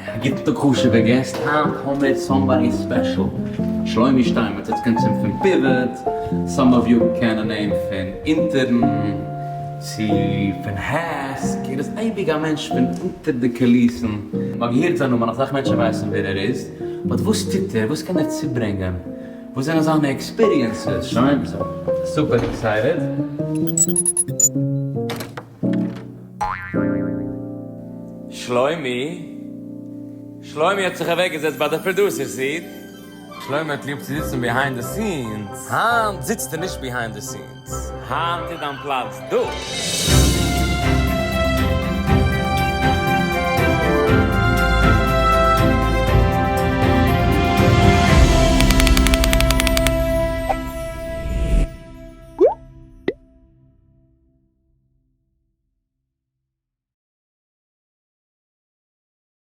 א גוטן טאג חשוב'ע געסט, היינט האמיר somebody special, שלומי שטיינמעץ, עטס קענטס אים פון Pivot, some of you קענען אים פון אונטערן, צו פון העסק, ער איז אייביג א מענטש פון אונטער די קוליסן, מ'האט געהערט זיין נאמען, אסאך מענטשן ווייסן ווער ער איז, but וואס טוט ער, וואס קען ער צוברענגען, וואס זענען זיינע experiences, שוין, super excited. שלומי? שלומי האט זיך אוועקגעזעצט ביי די producer seat. שלומי האט ליב צו זיצן behind the scenes. היינט זיצט ער נישט behind the scenes. היינט איז דיין פלאץ דא.